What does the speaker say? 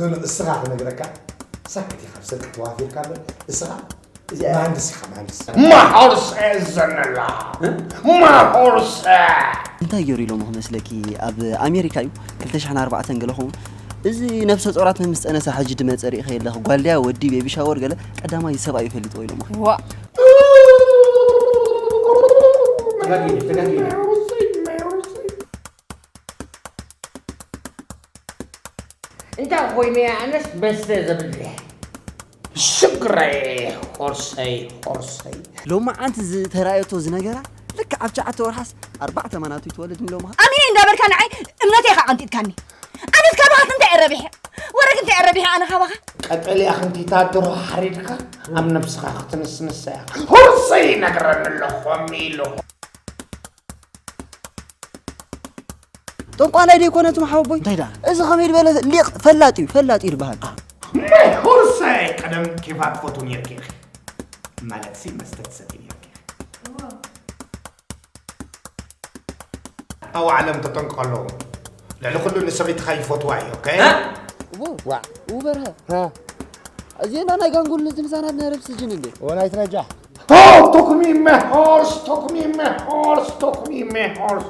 ኖ፣ ኖ፣ እስኻ ክነግረካ፣ ሳክት ኢኻ፣ ብስልኪ ተዋፊርካ እምበር፣ እስኻ እዚኣ መሃንድስ ኢኻ፣ መሃንድስ። ማሆርሰ ዘነላ። ማሆርሰ። እንታይ ገይሩ ኢሎሞ ክመስለኪ? ኣብ ኣሜሪካ እዩ፣ ክልተ ሽሕን ኣርባዕተን ገለ ኸውን። እዚ ነፍሰ ጾራት ምስ ጸነሳ ሕጂ ድመጸ ርኢኸ የለኽ፣ ጓልድያ ወዲ ቤቢ ሻወር ገለ ቀዳማይ ሰብኣይ ይፈልጥዎ ኢሎሞ። ዋ። ተጋጊነ፣ ተጋጊነ። እንታይ ኮይኑ እያ ኣነስ መስተ ዘብልሕ? ሽግረይ፣ ሆርሰይ፣ ሆርሰይ። ሎማዓንቲ ዝተራእየቶ ዝነገራ ልክዕ ኣብ ትሽዓተ ወርሓስ ኣርባዕተ ማናቱ ይትወለድ ሎማ። ኣሜን እንዳበልካ ንዓይ እምነተይ ኢኻ ቀንጢጥካኒ። ኣነስ ካባኻስ እንታይ እረቢሐ? ወረግ እንታይ እረቢሐ ኣነ ካባኻ? ቀጠልያ ክንቲታ ድሮ ሓሪድካ ኣብ ነብስኻ ክትንስንሳ እያ። ሆርሰይ ይነግረኒ ኣሎ ኾም ኢሉ። ጠንቋላይ ደይኮነ እቲ መሓወቦይ? እንታይ ደኣ? እዚ ከመይ ዝበለ ሊቕ ፈላጥ እዩ፣ ፈላጥ እዩ ዝበሃል። መይ ሆርሰይ ቀደም ኬፋ ትፈትው ነርኪ ኢኺ። ማለትሲ መስተ ትሰቲ ነርኪ ኢኺ። ኣብ ዓለም ተጠንቀቐሎም። ልዕሊ ኩሉ ንሰበይትኻ ይፈትዋ እዩ፣ ኦኬ? እ? እዎ። ዋ። እዎ በርሀ። እ? እዚኤና ናይ ጋንጉል ዝምሳናት ናይ ረብሲ ጅን እንዴ? እዎ ናይ ትነጃ። ሆ፣ ቶክሚ መ ሆርስ፣ ቶክሚ መ ሆርስ፣ ቶክሚ መ ሆርስ።